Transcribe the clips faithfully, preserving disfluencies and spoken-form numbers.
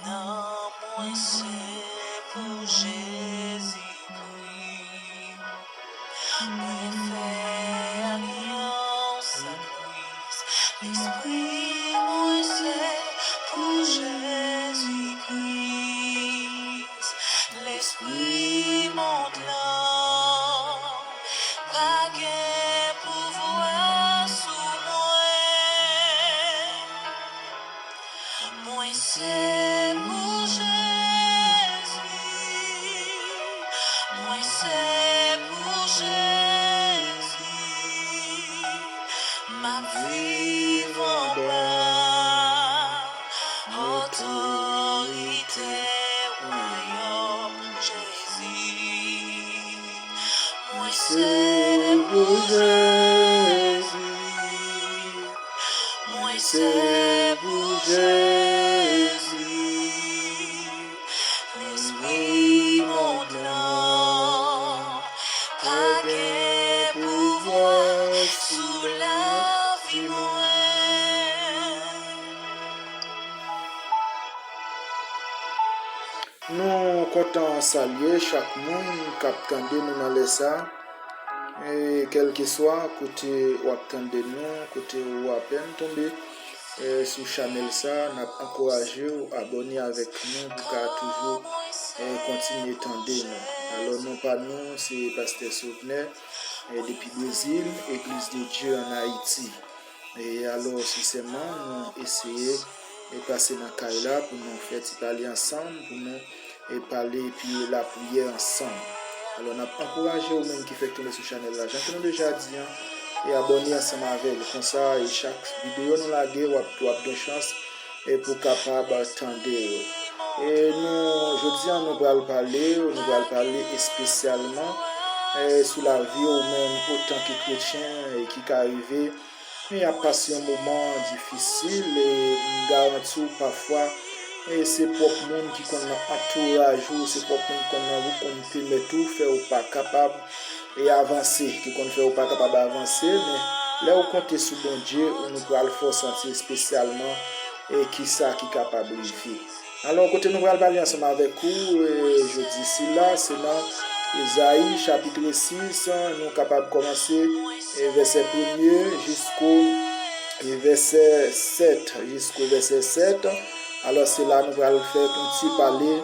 Non mwen se pou Jezikri. Mwen fè alyans ak Kris. Lespri mwen se pou Jezikri. Lespri mond lan pa gen pouvwa sou mwen. Mwen se pou Jezi, mwen se pou Jezi, m ap viv anba otorite wayòm Jezi. Mwen se pou Jezi, mwen se pou Jezi. Lespri mond lan pa gen pouvwa sou lavi mwen. Nou kontan salye chak moun k ap tande nou nan lè sa. E kèlkeswa kote w ap tande nou, kote ou apèn tonbe, e sou chanèl sa, n ap ankouraje w abòne avèk nou pou ka toujou, e kontinye tande nou. Alò, non pa nou, se Pastè Sovnè, e depi Brezil, Église de Dieu en Haïti. E alò, sensèman, nou eseye e pase nan kay la pou nou fè ti pale ansanm, pou nou e pale epi lapriyè ansanm. Alò, n ap ankouraje ou menm ki fèk tonbe sou chanèl la, jan ke nou deja di an, e abòne ansanm avè l. Konsa, e chak videyo nou lage, w ap, w ap gen chans e pou kapab tande yo. E nou, jodi an, nou pral pale, nou pral pale espesyalman e sou lavi ou menm otanke kretyen e ki ka rive men y ap pase yon moman difisil, e m garanti w pafwa, e se pwòp moun ki konn nan antouraj ou, se pwòp moun ki konn nan ou konn pèmèt ou, fè ou pa kapab, e avanse, ki konn fè ou pa kapab avanse, men lè ou konte sou Bondye, ou nou pral fè w santi espesyalman, e kisa ki kapab rive. Alò, kote nou pral pale ansanm avèk ou, e, jodi sila, se nan Ezayi, chapit sis, nou kapab kòmanse, e, vèsè premye jiskou, e, vèsè sèt, jiskou vèsè sèt. Alò, se la nou pral fè yon ti pale,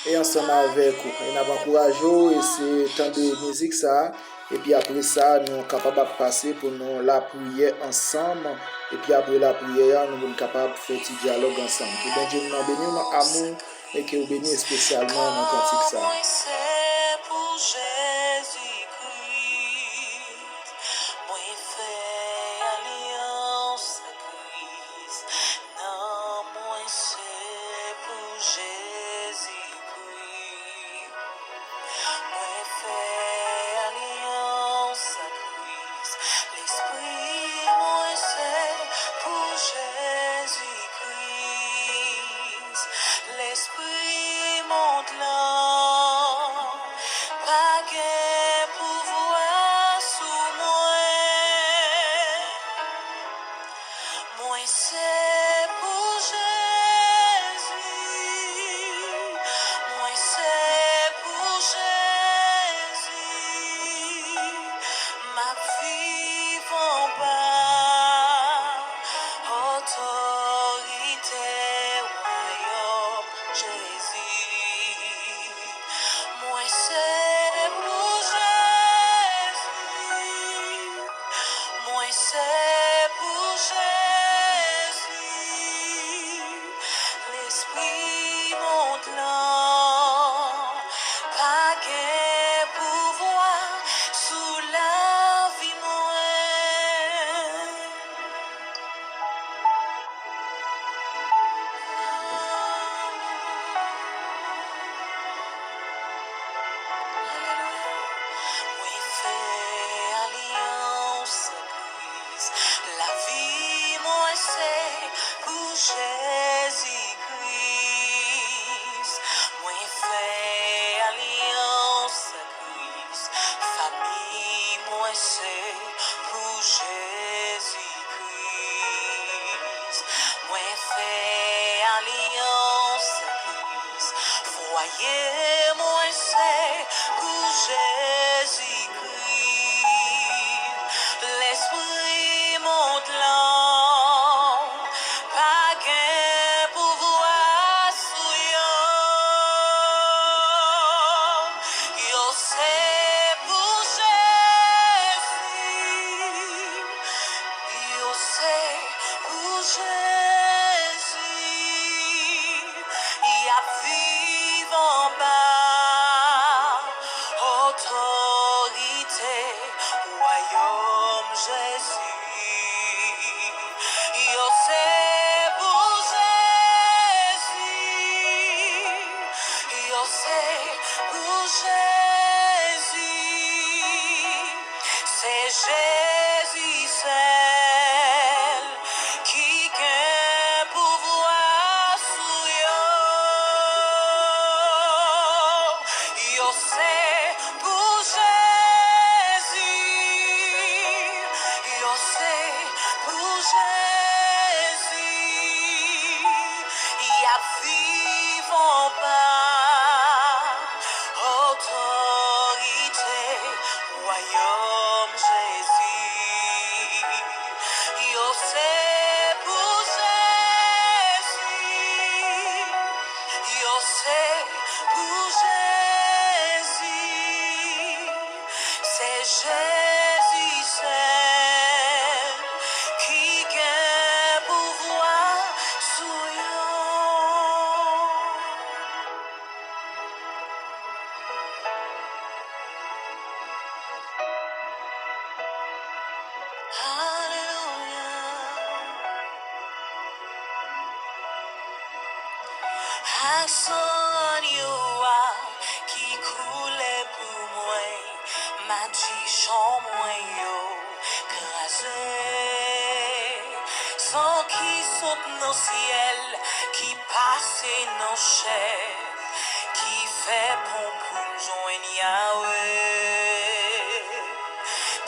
e, ansanm avèk ou. E n ap ankouraje w, e se tande mizik sa a. Epi apre sa, nou kapab ap pase pou nou lapriyè ansanm. Epi apre lapriyè a, nou vin kapab fè ti dyalòg ansanm. Ke Bondye nou nan beni w nan amou e ke w beni espesyalman nan kantik sa a. Mwen se pou Jezi Kris, mwen fè alyans ak Kris, non mwen se pou Jezi Kris. Mwen fè alyans ak Kris. Lespri mwen se pou Jezi Kris. Lespri mond lan pa gen pouvwa sou mwen. Mwen se pou Jezi, mwen se pou Jezi, m ap viv anba otorite wayòm Jezi. Mwen se pou Jezi, mwen se pou Jezi. Lespri mond lan pa gen pouvwa sou lavi mwen. Alelouya. Mwen fè alyans ak Kris. Lavi mwen se pou Jezi Kris. Ye mwen se pou Jezikri, lespri mond lan pa gen pouvwa sou yo. Yo se pou Jezi. Yo se pou Jezi. Y ap viv anba otorite wayòm Jezi. Yo se pou Jezi. Yo se pou Jezi. Se Jezi sèl ki gen pouvwa sou yo. Yo se pou Jezi. Yo se pou Jezi. Y ap viv anba otorite wayòm Jezi. Yo se pou Jezi. Yo se pou Jezi. Se Jezi sèl ki gen pouvwa sou yo. Alelouya. Ak san anyo a ki koule pou mwen, madichon mwen yo kraze. San ki sot nan syèl, ki pase nan chè, ki fè pon pou m jwenn Yawe,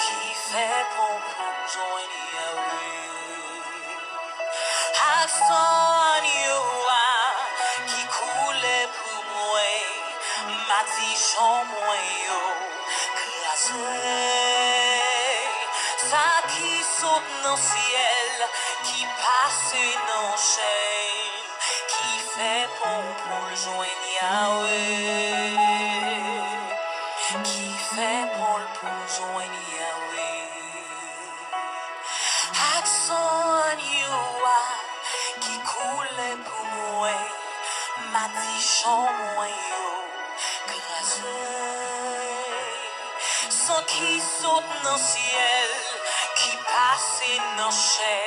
ki fè pon pou m jwenn Yawe. Ak san anyo a ki koule pou mwen, madichon mwen yo kraze. Sa ki sot nan syèl, ki pase nan chè, ki fè pon pou l jwenn Yawe, ki fè pon l pou l jwenn Yawe. Ak san anyo a ki koule pou mwen, madichon mwen yo kraze. San ki sot nan syèl, ki pase nan chè,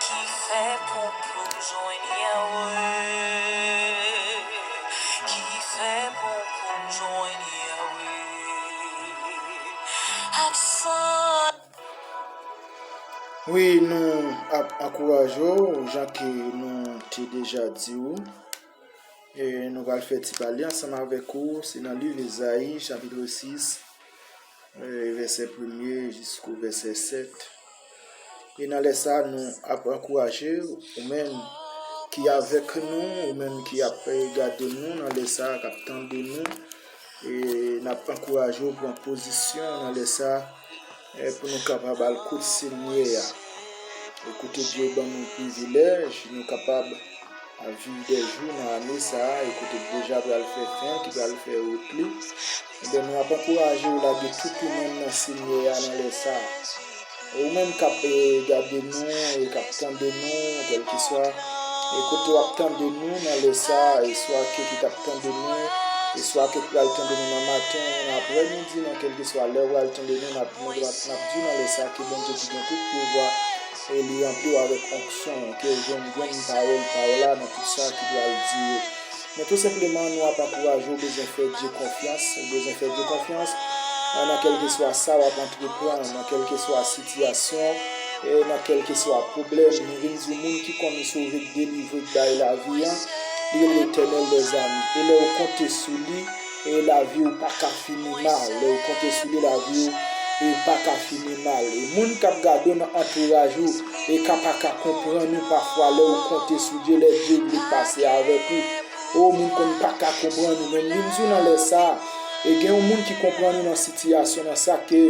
ki fè pon pou m jwenn Yawe, ki fè pon pou m jwenn Yawe. Ak san Wi, nou ap ankouraje w, jan ke nou te deja di w. E nou pral fè ti pale ansanm avèk ou, se nan liv Ezayi, chapit sis, e vèsè premye jiskou vèsè sèt. E nan lè sa, nou ap ankouraje w, ou menm ki avèk nou, ou menm ki ap, e, gade nou nan lè sa, k ap tande nou. E n ap ankouraje w pran pozisyon nan lè sa, e, pou nou kapab al kot Senyè a. E kote Dye ban nou privilèj, nou kapab ap viv de jou nan ane sa a, e kote l deja pral fè fen, ki pral fè wout li. Ebyen, nou ap ankouraje w lage tout ou menm nan Senyè a nan lè sa a. Ou menm k ap, e, gade nou, e k ap tande nou, kèlkeswa, e kote w ap tande nou nan lè sa a, e swa ke ki t ap tande nou, e swa ke k pral tande nou nan maten, nan aprèmidi, nan kèlkeswa lè w pral tande nou, n ap, n ap, n ap di w nan lè sa a ke Bondye ki gen tout pouvwa, e li ranpli w avèk onksyon, ke w jwenn grenn pawòl pa w la nan tout sa ki pral di yo. Men tou senpleman, nou ap ankouraje w bezwen fè Dye konfyans, ou bezwen fè Dye konfyans, a, nan kèlkeswa sa w ap antreprann, nan kèlkeswa sitiyasyon, e nan kèlkeswa pwoblèm. Nou vin di w, moun ki konn sove k delivre k bay lavi an, li rele Letènèl dèzame. E lè w konte sou li, e lavi w pa ka fini mal. Lè w konte sou li, lavi w, e pa ka fini mal. E moun k ap gade w nan antouraj ou, e ka pa ka konprann ou pafwa lè w konte sou Dye, lè Dye vle pase avèk ou. O, moun konn pa ka konprann ou, men m vin di w nan lè sa a, e gen yon moun ki konprann ou nan sitiyasyon, nan sa ke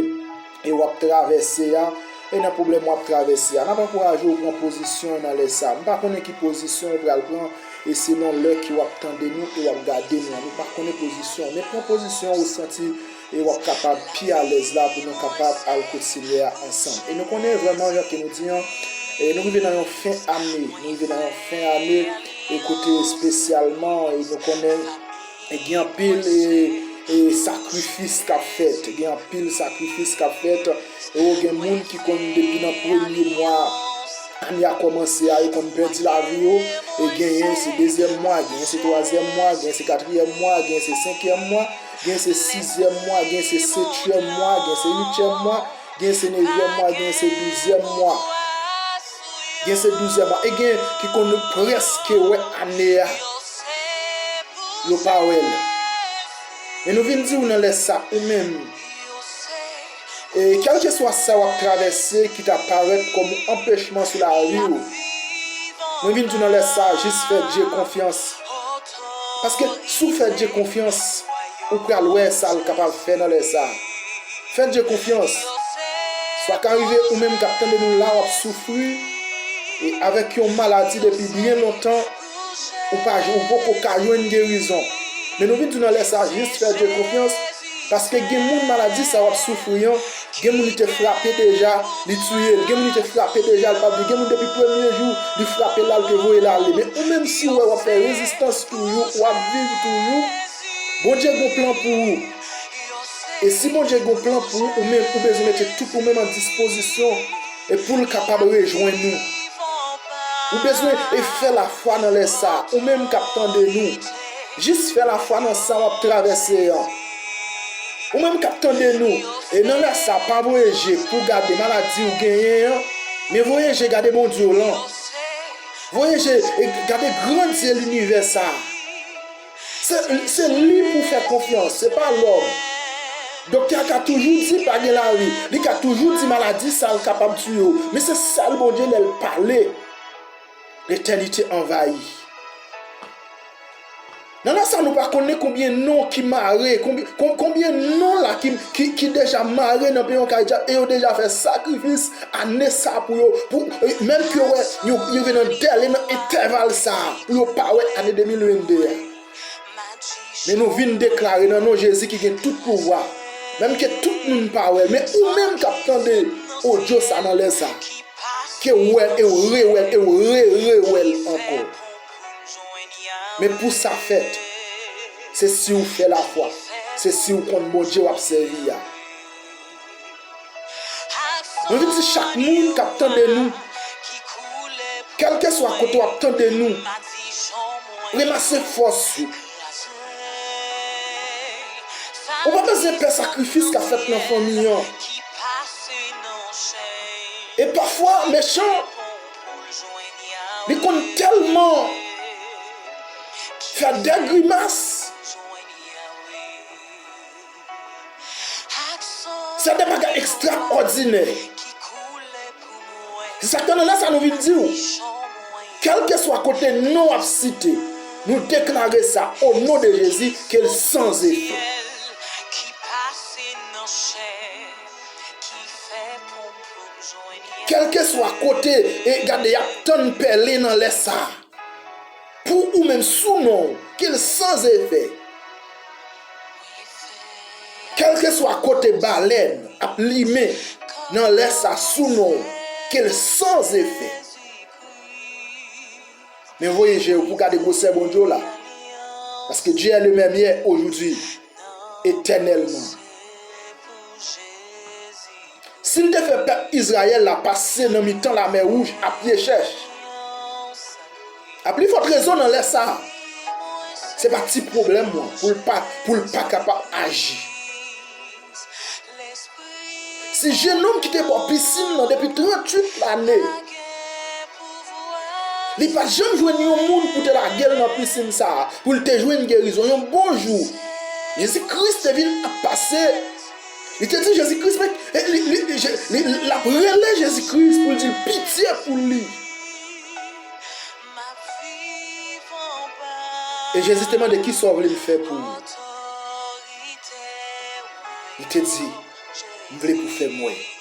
e w ap travèse a, e nan pwoblèm w ap travèse a. N ap ankouraje w pran pozisyon w nan lè sa a. M pa konnen ki pozisyon w pral pran, e selon lè ke w ap tande nou e w ap gade nou an. Nou pa konnen pozisyon w, men pran pozisyon w santi e w ap kapab pi alèz la pou nou kapab al kot Senyè a ansanm. E nou konnen vrèman, jan ke nou di an, e nou rive nan yon fen ane. Nou rive nan yon fen ane, e kote espesyalman, e nou konnen, e gen anpil, e, e sakrifis k ap fèt. Gen anpil sakrifis k ap fèt. E w gen moun ki konn depi nan premye mwa ane a kòmanse a, yo konn pèdi lavi yo. E genyen se dezyèm mwa, genyen se twazyèm mwa, genyen se katriyèm mwa, genyen se senkyèm mwa, genyen se sizyèm mwa, genyen se setyèm mwa, genyen se uityèm mwa, genyen se nevyèm mwa, genyen se douzyèm mwa. Genyen se douzyèm mwa. E gen ki konn prèske wè ane a. Yo pa wè l. Men nou vin di w nan lè sa, ou menm, e kèlkeswa sa w ap travèse ki ta parèt kòm yon anpechman sou lavi w, mwen vin di w nan lè sa, jis fè Dye konfyans. Paske si w fè Dye konfyans, ou pral wè sa l kapab fè nan lè sa. Fè Dye konfyans. Sa ka rive ou menm k ap tande nou la, w ap soufri, e avèk yon maladi depi byen lontan, ou pa, ou poko ka jwenn gerizon. Men nou vin di w nan lè sa, jis fè Dye konfyans, paske gen moun maladi sa w ap soufri an, gen moun li te frape deja, li tiye l. Gen moun li te frape deja, li p ap viv. Gen moun depi premye jou, li frape l la, li te voye l ale. Men ou menm si w wè w ap fè rezistans toujou, w ap viv toujou, Bondye gon plan pou ou. E si Bondye gon plan pou ou, ou menm, ou bezwen mete tout ou menm an dispozisyon e pou l kapab rejwenn ou. Ou bezwen e fè lafwa nan lè sa a, ou menm k ap tande nou. Jis fè lafwa nan sa w ap travèse an. Ou menm k ap tande nou, e nan lè sa a, pa voye je pou gade maladi ou genyen an, men voye je gade Bondye w lan. Voye je e gade grandye linivè sa a. Se, se li pou fè konfyans, se pa lòm. Doktè a ka toujou di pa gen lavi, li ka toujou di maladi sa l kapab tiye w, men se sèl Bondye lè l pale, letènite anvayi. Nan lè sa nou pa konnen konbyen non ki mare, konbyen, kon- konbyen non la ki, ki, ki deja mare nan peyi an kay djab, e yo deja fè sakrifis ane sa pou yo, pou, e, menm ke yo wè, yo, yo rive nan dèle nan entèval sa a, pou yo pa wè ane de mil venn de a. Men nou vin deklare nan non Jezi ki gen tout pouvwa, menm ke tout moun pa wè l, men ou menm k ap tande odyo sa nan lè sa, ke w wè l e w rewè l e w re, rewè l ankò. Men pou sa fèt, se si w fè lafwa, se si w konn Bondye w ap sèvi a. Mwen vin di chak moun k ap tande nou, kèlkeswa kote w ap tande nou, ranmase fòs ou. Ou pa bezwen pè sakrifis k ap fèt nan fanmi an. E pafwa, mechan, li konn tèlman fè de grimas. Se de bagay ekstraòdinè. Se sa k fè nan lè sa nou vin di w, kèlkeswa kote non w ap site, nou deklare sa o non de Jezi, ke l san efè. Kèlkeswa kote, e gade, y ap tann pèlen nan lè sa a. Pou ou menm, sou non w, ke l san efè. Kèlkeswa kote balèn ap limen nan lè sa sou non w, ke l san efè. Men voye je w pou gade gwosè Bondye w la. Paske Dieu est le même hier, aujourd'hui, éternellement. Si l te fè pèp Izrayèl la pase nan mitan Lamè Wouj a pye chèch, a pli fòt rezon nan lè sa a, se pa ti pwoblèm lan pou l pa, pou l pa kapab aji. Si jennonm ki te bò pisin nan depi tranntuit lane, li pa t janm jwenn yon moun pou te lage l nan pisin sa a, pou l te jwenn gerizon. Yon bon jou, Jezi Kris te vin ap pase. Li te di Jezi Kris, men, e, li, li, li, Je- li, l ap rele Jezi Kris pou l di l pitye pou li. E Jezi te mande, "Kisa w vle m fè pou ou?" Li te di, "M vle pou w fè m wè."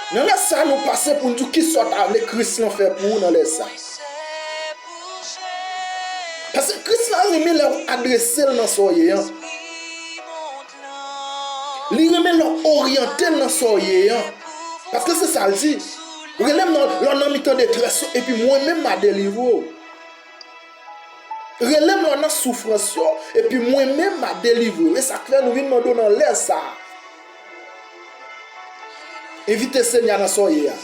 Nan lè sa, nou pase pou n di w kisa w ta vle Kris lan fè pou ou nan lè sa. Paske Kris la renmen lè w adrese l nan sa w ye an. Li renmen lè w oryante l nan sa w ye an. Paske se sa l di. Rele m nan, lè w nan mitan detrès yo, epi mwen menm m a delivre w. Rele m lè w nan soufrans yo, epi mwen menm m a delivre w. E sa k fè nou vin mande w nan lè sa a. Envite Senyè a nan sa w ye a.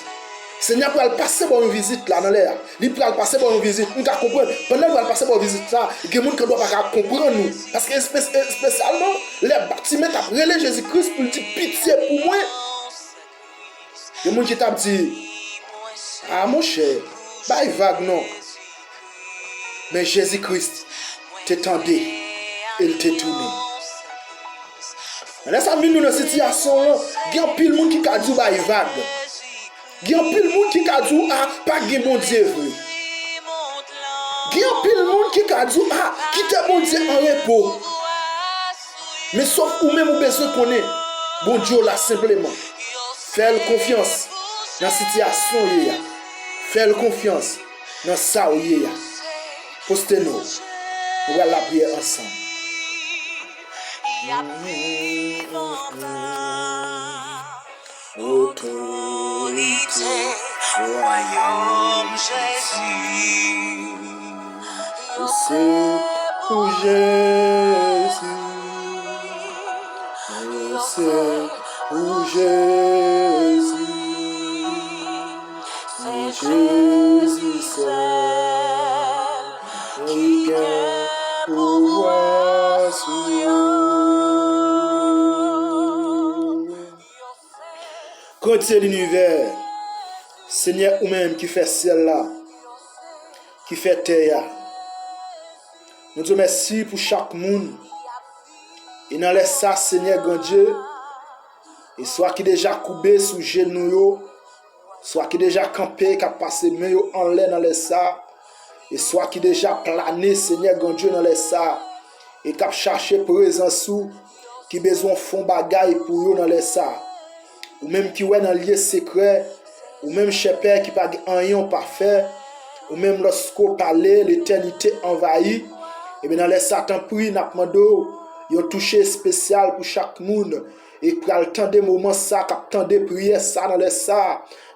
Senyè a pral pase ba w yon vizit la nan lè a. Li pral pase ba w yon vizit. M ka konprann. Pandan l pral pase ba w vizit la, gen moun ki dwa pa ka konprann ou. Paske espe- espesyalman, lè Batime t ap rele Jezi Kris pou l di, "Pitye pou mwen." Gen moun ki t ap di, "A, monchè, bay vag non." Men Jezi Kris te tande e l te tounen. Lè sa vin nou nan sitiyasyon an, gen anpil moun ki ka di w bay vag. Gen anpil moun ki ka di w, "A, pa gen Bondye vre." Gen anpil moun ki ka di w, "A, kite Bondye an repo." Men sòf ou menm ou bezwen konnen Bondye w la senpleman. Fè l konfyans nan sitiyasyon w ye a. Fè l konfyans nan sa w ye a. Poste nou. Nou pral lapriyè ansanm. Otorite wayòm Jezi. Se pou Jezi. Se pou Jezi. Se Jezi sèl ki gen pouvwa sou yo. Grandye linivè, Senyè, ou menm ki fè syèl la, ki fè tè a. Nou di w mèsi pou chak moun. E nan lè sa, Senyè Grandye, e swa ki deja koube sou jenou yo, swa ki deja kanpe, k ap pase men yo anlè nan lè sa, e swa ki deja plane, Senyè Grandye, nan lè sa, e k ap chache prezans ou, ki bezwen fè yon bagay pou yo nan lè sa. Ou menm ki wè nan lye sekrè, ou menm chèpè ki pa gen anyen w pa fè, ou menm lòske w pale, letènite anvayi, ebyen nan lè sa, tanpri, n ap mande w yon touche espesyal pou chak moun, e k pral tande moman sa, k ap tande priyè sa nan lè sa.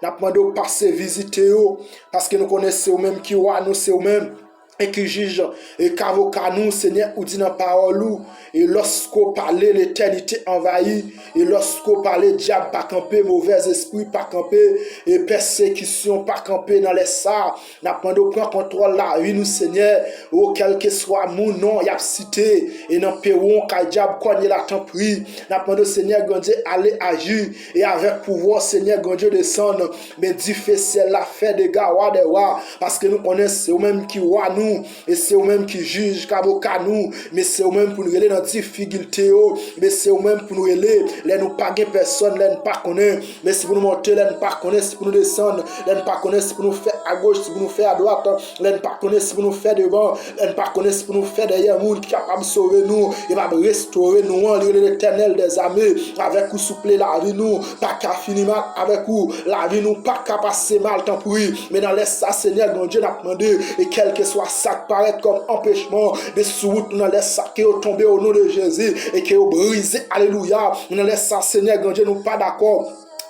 N ap mande w pase vizite yo, paske nou konnen se ou menm ki wa nou, se ou menm e ki jij, e k avoka nou, Senyè, ou di nan pawòl ou, e lòske w pale, letènite anvayi, e lòske w pale, dyab pa kanpe, movèzespri pa kanpe, e pèsekisyon pa kanpe nan lè sa. N ap mande w pran kontwòl lavi nou, Senyè. O, kèlkeswa moun non y ap site, e nan pewon kay dyab kònye la, tanpri. N ap mande w, Senyè Grandye, ale aji, e avèk pouvwa w, Senyè Grandye, desann. Men dife syèl la fè dega, wa dè wa, paske nou konnen se ou menm ki wa nou, e se ou menm ki jij k avoka nou, men se ou menm pou n rele nan difikilte yo, men se ou menm pou n rele lè nou pa gen pèsòn, lè n pa konnen, men si pou nou monte, lè n pa konnen si pou nou desann, lè n pa konnen si pou nou fè agoch, si pou nou fè adwat, lè n pa konnen si pou nou fè devan, lè n pa konnen si pou nou fè dèyè, moun ki kapab sove nou, e pa restore nou an, li rele Letènèl dèzame, avèk ou souple lavi nou pa ka fini mal, avèk ou lavi nou pa ka pase mal, tanpri. Men nan lè sa, Senyè Grandye, n ap mande, e kèlkeswa sa k parèt kòm anpechman, men sou wout nou nan lè sa, ke yo tonbe o non de Jezi, e ke yo brize, alelouya. Men nan lè sa, Senyè Grandye, nou pa dakò.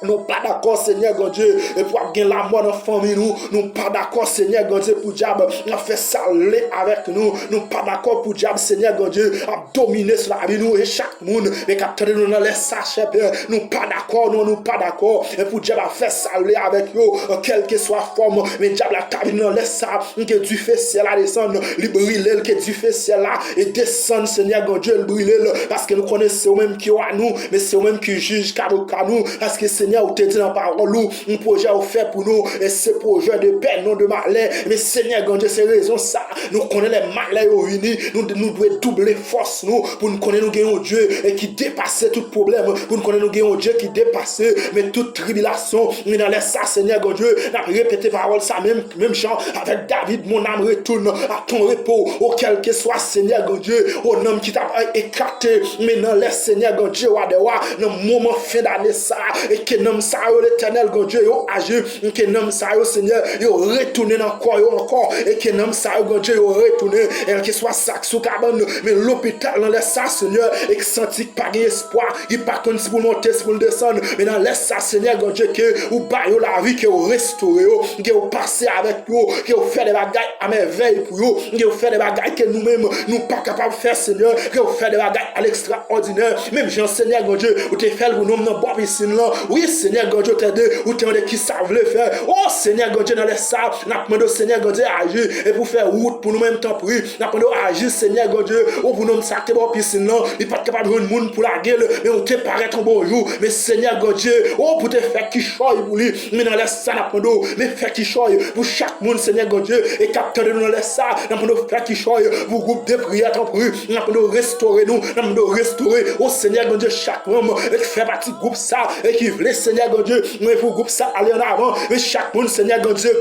Nou pa dakò, Senyè Grandye, e pou ap gen lamò nan fanmi nou. Nou pa dakò, Senyè Grandye, pou dyab ap fè sa l vle avèk nou. Nou pa dakò pou dyab, Senyè Grandye, ap domine sou lavi nou. E chak moun, men k ap tande nou nan lè sa, chèpè, nou pa dakò, non, nou pa dakò. E pou dyab ap fè sa l vle avèk yo, kèlkeswa fòm, men dyab la ta vin nan lè sa, ke dife syèl la desann, li brile l, ke dife syèl la e desann, Senyè Grandye, l brile l, paske nou konnen se ou menm ki wa nou, men se ou menm ki jij k avoka nou, paske se Senyè, ou te di nan pawòl ou, yon pwojè ou fè pou nou, e se pwojè de pè, non de malè. Men Senyè Grandye, se rezon sa, nou konnen lè malè yo vini, nou, nou dwe double fòs nou, pou n konnen nou gen yon Dye, e ki depase tout pwoblèm, pou n konnen nou gen yon Dye ki depase, men tout tribilasyon. Men nan lè sa, Senyè Grandye, n ap repete pawòl sa menm, menm jan avèk David, mon âme retourne à ton repos, o kèlkeswa, Senyè Grandye, o nanm ki t ap, e, eklate, men nan lè Senyè Grandye, wa dè wa, nan moman fen dane sa, e ke nanm sa yo, Letènèl Grandye, yo aji, ke nanm sa yo, Senyè, yo retounen nan kò yo ankò, e ke nanm sa yo, Grandye, yo retounen, kèlkeswa sa k sou kabann, men lopital nan lè sa, Senyè, e k santi k pa gen espwa, ki pa konn si pou l monte, si pou l desann, men nan lè sa, Senyè Grandye, ke ou ba yo lavi, ke ou restore yo, ke ou pase avèk yo, ke ou fè de bagay a mèvèy pou yo, ke ou fè de bagay ke nou menm, nou pa kapab fè, Senyè, ke ou fè de bagay a lekstraòdinè, menm jan, Senyè Grandye, ou te fè l pou nonm nan bò pisin lan. Wi, Senyè Grandye, ou tande, ou tande ki sa vle fè. O, Senyè Grandye, nan lè sa, n ap mande w, Senyè Grandye, aji, e pou fè wout pou nou menm, tanpri. N ap mande w aji, Senyè Grandye, o pou nonm sa k te bò pisin lan, li pa t kapab jwenn moun pou lage l, men ou te parèt yon bon jou, men Senyè Grandye, o pou te fè kichòy pou li, men nan lè sa n ap mande w, men fè kichòy pou chak moun, Senyè Grandye, e k ap tande nou nan lè sa, n ap mande w fè kichòy pou gwoup de priyè, tanpri, n ap mande w restore nou, n ap mande w restore, o Senyè Grandye, chak manm, e k fè pati gwoup sa, e ki vle, Senyè Grandye, men pou gwoup sa ale an avan, men chak moun, Senyè Grandye,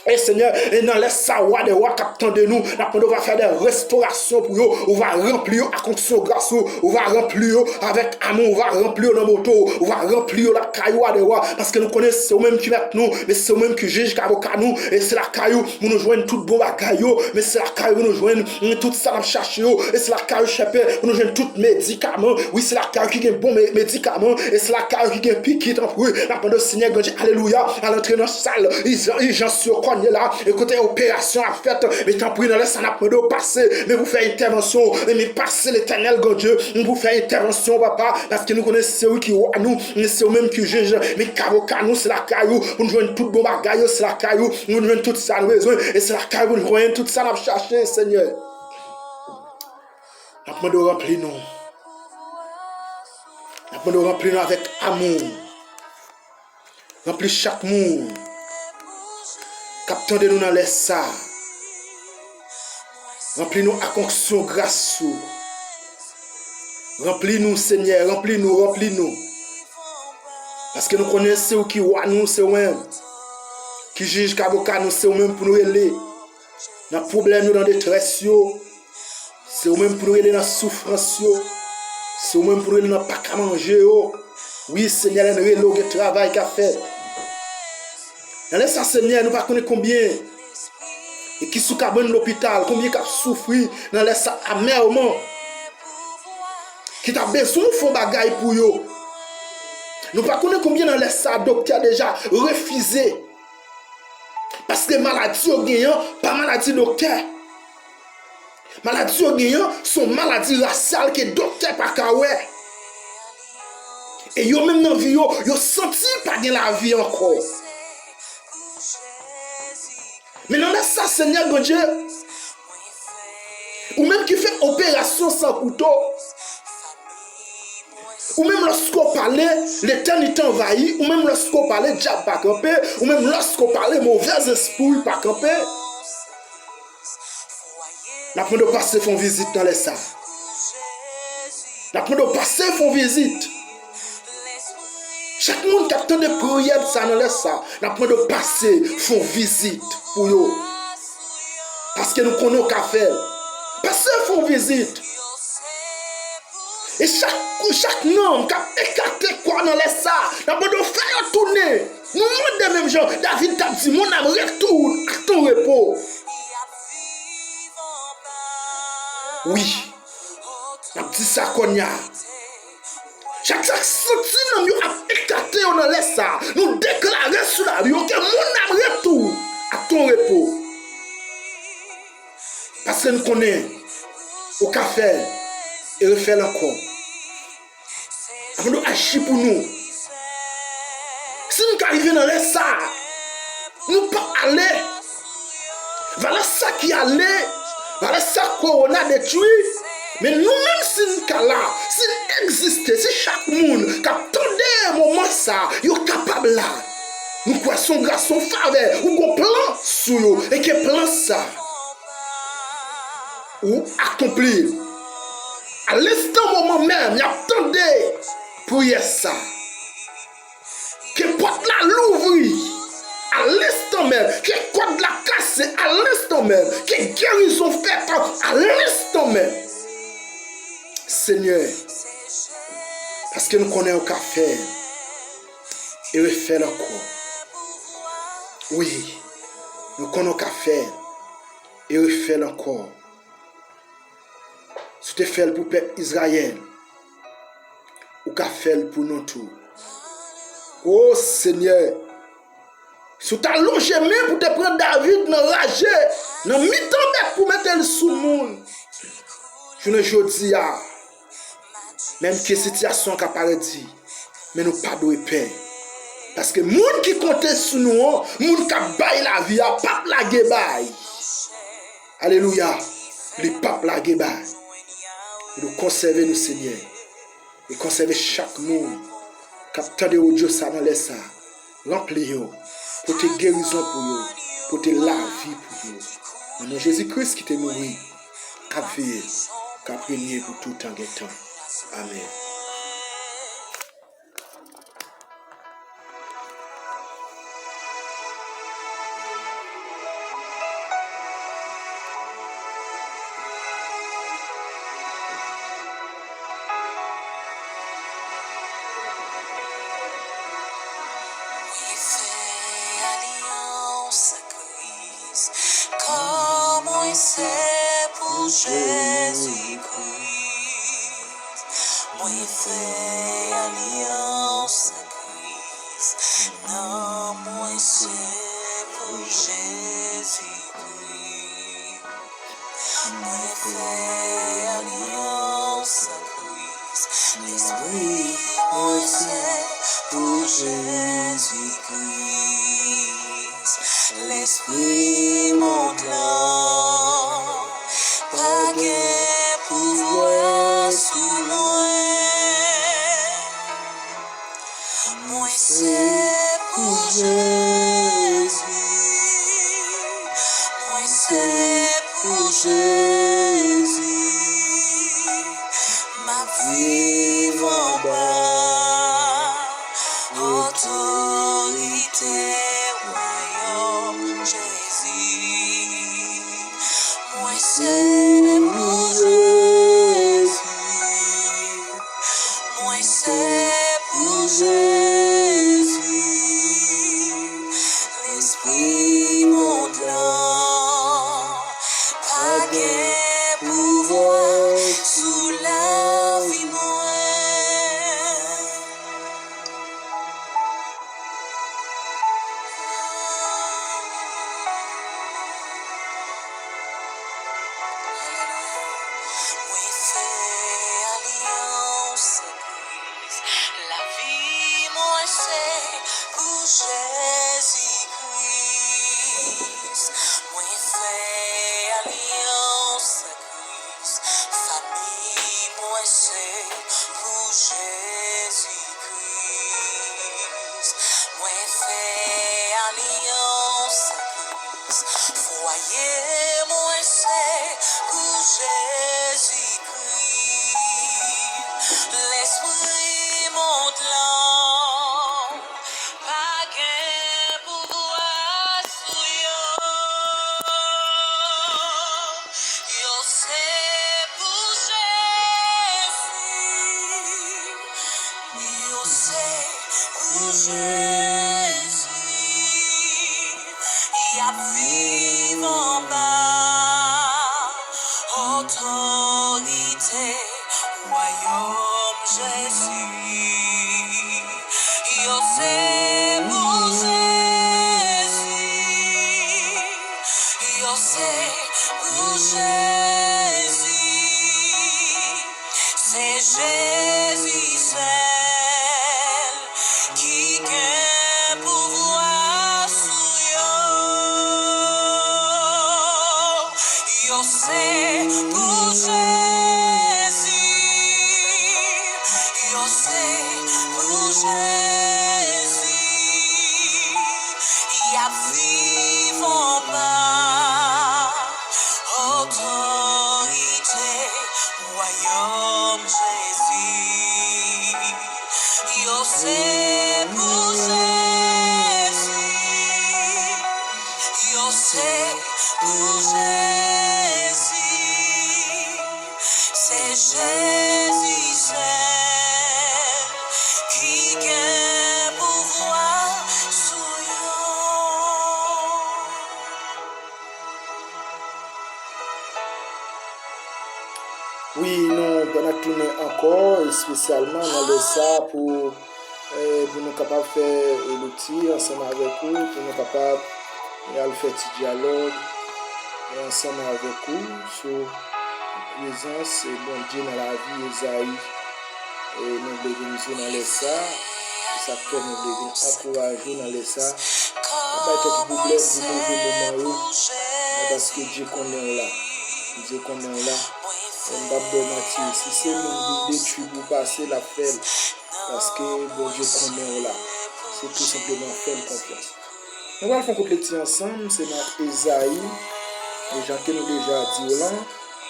e Senyè, e nan lè sa, wa dè wa k ap tande nou, n ap mande w va fè de restorasyon pou yo, ou va ranpli yo ak onksyon gras ou, ou va ranpli yo avèk amou, ou va ranpli yo nan bonte w, ou va ranpli yo lakay ou, wa dè wa, paske nou konnen se ou menm ki mèt nou, men se ou menm ki jij k avoka nou, e se lakay ou pou nou jwenn tout bon bagay yo, men se lakay ou pou nou jwenn, mm, tout sa n ap chache yo, e se lakay ou chèpè pou nou jwenn tout medikaman, wi, se lakay ou ki gen bon me-, medikaman, e se lakay ou ki gen piki, tanpri, n ap mande w, Senyè Grandye, alelouya, al antre nan sal ijans yo kounye la, e kote operasyon ap fèt, men tanpri, nan lè sa, n ap mande w pase, men pou fè entèvansyon, men pase, Letènèl Grandye, pou fè entèvansyon, papa, paske nou konnen se ou ki wa nou, men se ou menm ki jij, men k avoka nou, se lakay ou, pou nou jwenn tout bon bagay yo, se lakay ou, pou nou jwenn tout sa nou bezwen, e se lakay ou pou nou jwenn tout sa n ap chache, Senyè. N ap mande w ranpli nou. N ap mande w ranpli nou avèk amou. Ranpli chak moun k ap tande nou nan lè sa. Ranpli nou ak onksyon gras ou. Ranpli nou, Senyè, ranpli nou, ranpli nou. Paske nou konnen se ou ki wa nou, se ou menm ki jij k avoka nou, se ou menm pou nou rele nan pwoblèm yo, nan detrès yo. Se ou menm pou nou rele nan soufrans yo. Se ou menm pou nou rele nan pa ka manje yo. Wi, Senyè, lè n rele w, gen travay k ap fèt. Nan lè sa, Senyè, nou pa konnen konbyen e ki sou kabann lopital, konbyen k ap soufri nan lè sa amèman, ki ta bezwen w fè yon bagay pou yo. Nou pa konnen konbyen nan lè sa doktè deja refize. Paske maladi yo genyen an pa maladi doktè. Maladi yo genyen an se yon maladi rasyal ke doktè pa ka wè. E yo menm nan vi yo, yo santi pa gen lavi ankò. Men nan lè sa, Senyè Bondye, ou menm ki fè operasyon san kouto, ou menm lòske w pale, letènite anvayi, ou menm lòske w pale, dyab pa kanpe, ou menm lòske w pale, movèzespri pa kanpe. N ap mande w pase fè yon vizit nan lè sa. N ap mande w pase fè yon vizit. Chak moun k ap tande priyè sa nan lè sa, n ap mande w pase fè yon vizit pou yo. Paske nou konnen w ka fè l. Pase fè yon vizit. E chak, chak nanm k ap ekate kò nan lè sa, n ap mande w fè yo tounen. Nou mande menm jan David t ap di, mon âme retourne à ton repos. Wi, n ap di sa kounye a. Chak sa k santi nanm yo ap ekate yo nan lè sa, nou deklare sou lavi yo ke mon âme retourne à ton repos. Paske n konnen ou ka fè l e refè l ankò. Avan nou aji pou nou. Si n ka rive nan lè sa, nou pa ale. Valè sa ki ale, valè sa kowona detwi. Men nou menm si n ka la, si n egziste, si chak moun k ap tande moman sa, yo kapab la. Nou kwè se yon gras, se yon favè, ou gon plan sou yo, e ke plan sa, ou akonpli l. A lenstan moman menm, y ap tande priyè sa. Ke pòt la louvri a lenstan menm, ke kòd la kase a lenstan menm, ke gerizon fèt a lenstan menm. Senyè, paske nou konnen ou ka fè l e refè l ankò. Wi, nou konnen ou ka fè l e refè l ankò. Si w te fè l pou pèp Izrayèl, ou ka fè l pou nou tou. O Senyè, si w ta lonje men pou te pran David nan raje, nan mitan bèt pou mete l sou moun, jounen jodi a, menm ke sitiyasyon an ka parèt di, men nou pa dwe pè. Paske moun ki konte sou nou an, moun k ap bay lavi a, p ap lage bay. Alelouya! Li p ap lage bay. Nou konsève nou, Senyè, e konsève chak moun k ap tande odyo sa nan lè sa. Ranpli yo, pote gerizon pou yo, pote lavi pou yo. Nan non Jezi Kris ki te mouri, k ap viv, k ap renye pou toutan gen tan. Amèn. Li fè alyans ak Kris, kò mwen se pou Jezi Kris. Mwen fè alyans ak Kris, nanm mwen se pou Jezi Kris. Mwen fè alyans ak Kris, lespri mwen se pou Jezi Kris. Lespri mond lan pa gen pouvwa sou mwen. Mwen se pou Jezi, mwen se pou Jezi, m ap viv anba otorite wayòm Jezi. Mwen se pou Jezi. Mwen se pou Jezi. Lespri mond lan pa gen pouvwa sou lavi mwen. Alelouya. Mwen fè alyans ak Kris. Lavi mwen se pou Jezi Kris. Mwen fè alyans ak Kris. Fanmi mwen se pou Jezi Kris. Mwen fè alyans ak Kris. Fwaye mwen se pou Jezi Kris. Lespri mond lan pa gen pouvwa sou yo. Yo se pou Jezi. Yo se pou Jezi. Y ap viv anba otorite wayòm Jezi. Yo se pou Jezi. Yo se pou Jezi. Se Jezi sèl ki gen pouvwa sou yo. Yo se pou Jezi. Yo se pou Jezi. Jezi sèl ki gen pouvwa sou yo. Wi, nou pran ak tounen ankò, espesyalman nan lè sa pou, eh, pou nou kapab fè, eh, lekti ansanm avèk ou, pou nou kapab, eh, al fè ti dyalòg, eh, ansanm avèk ou sou prezans, eh, Bondye nan lavi Ezayi. E nou vle vin di w nan lè sa, e sa k fè nou vle vin ankouraje w nan lè sa. Pa bay tèt ou pwoblèm pou move moman yo, men paske Dye konnen w la. Dye konnen w la. E m p ap ba w manti, si se moun vin detwi pou w pase, l ap fè l. Paske Bondye konnen w la. Se tou senpleman fè l konfyans. Nou pral fè yon kout lekti ansanm, se nan Ezayi, e jan ke nou deja di w lan,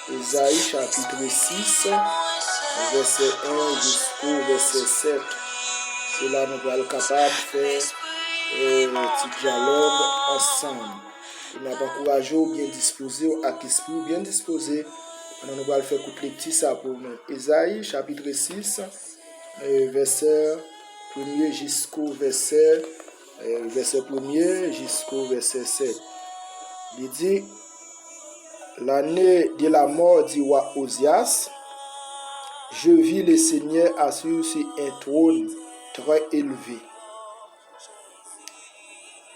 Ezayi chapit sis, vèsè en jisko vèsè sèt. Se la nou pral kapab fè, eh, ti dyalòg ansanm. E n ap ankouraje w byen dispoze w ak espri w byen dispoze pandan nou pral fè kout lekti sa pou nou. Ezayi chapit sis, eh, vèsè premye jisko vèsè, eh, vèsè premye jisko vèsè sèt. Li di, L'année de la mort du roi Ozias, je vis le Seigneur assis sur un trône très élevé,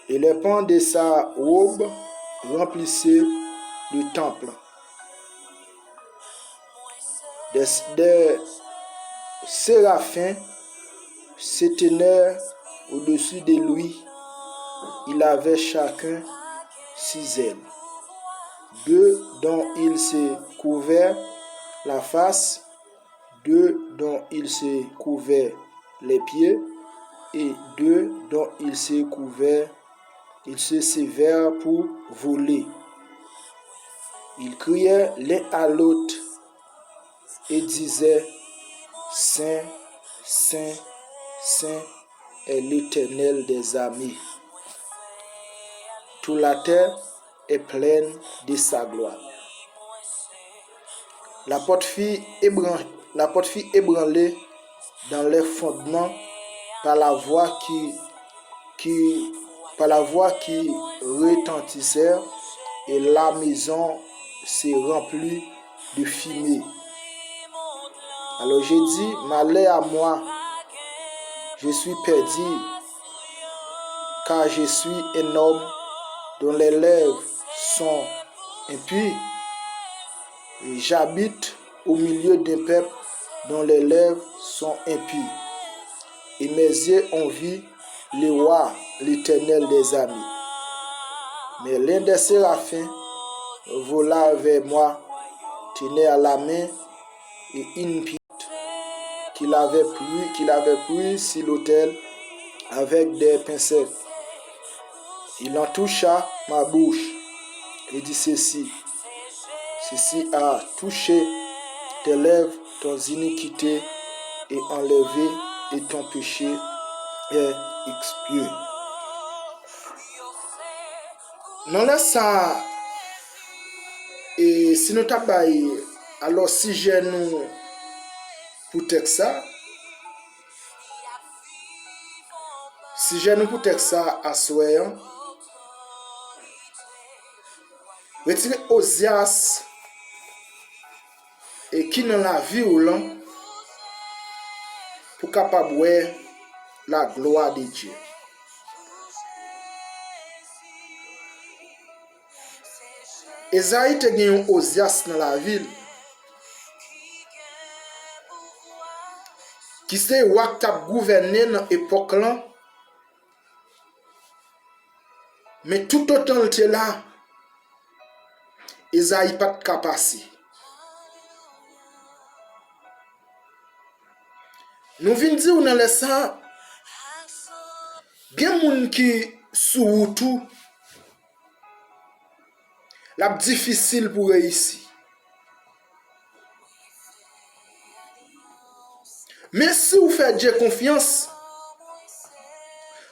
et les pans de sa robe remplissaient le temple. Des, des séraphins se tenaient au-dessus de lui. Ils avaient chacun six ailes. Deux dont ils se couvertent la face, deux dont ils se couvertent les pieds, et deux dont ils se couvertent, ils se servaient pour voler. Ils criaient l'un à l'autre et disaient, Saint, saint, saint est l'Éternel des armées. Toute la terre est pleine de sa gloire. La porte fut ébran-, la porte fut ébranlée dans les fondements par la voix qui, qui, par la voix qui retentissait, et la maison se remplit de fumée. Alors je dis, malheur à moi, je suis perdu, car je suis un homme dont les lèvres sont impues, et j'habite au milieu d'un peuple dont les lèvres sont impues. Et mes yeux ont vu le roi, l'Éternel des armées. Mais l'un des séraphins vola vers moi, tenait à la main et une pierre qu'il avait pris, qu'il avait pris sur l'autel avec des pincettes. Il en toucha ma bouche et dit ceci, ceci a touché tes lèvres, ton iniquité est enlevée et ton péché est expié. Nan lè sa, e si nou ta bay, alò, sijè nou pou tèks sa, sijè nou pou tèks sa aswè an, retire Ozyas e ki nan lavi w lan pou kapab wè la gloire de Dieu. Ezayi te gen yon Ozyas nan lavi l, ki se wa k t ap gouvène nan epòk lan, men toutotan l te la, Ezayi pa t ka pase. Nou vin di w nan lè sa, gen moun ki sou wout ou, l ap difisil pou reyisi. Men si w fè Dye konfyans,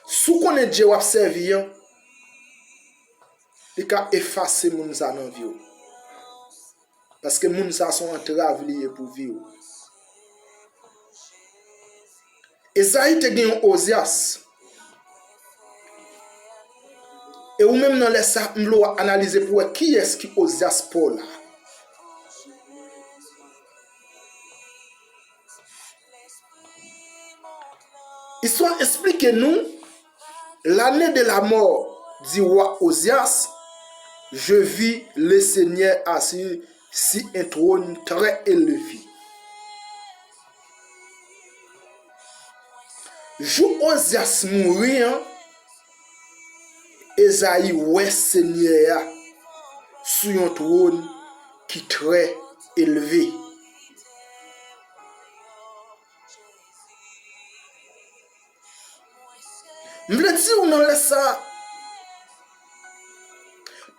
si w konnen Dye w ap sèvi an, li ka efase moun sa nan vi w. Paske moun sa se yon antrav li ye pou vi w. Ezayi te gen yon Ozyas. E ou menm nan lè sa, m vle w analize pou wè kiyès ki Ozyas pa w la. Istwa esplike nou, l'année de la mort du roi Ozias, je vis le Seigneur assis sur un trône très élevé. Jou Ozyas mouri an, Ezayi wè Senyè a sou yon twòn ki trè elve. M vle di w nan lè sa a,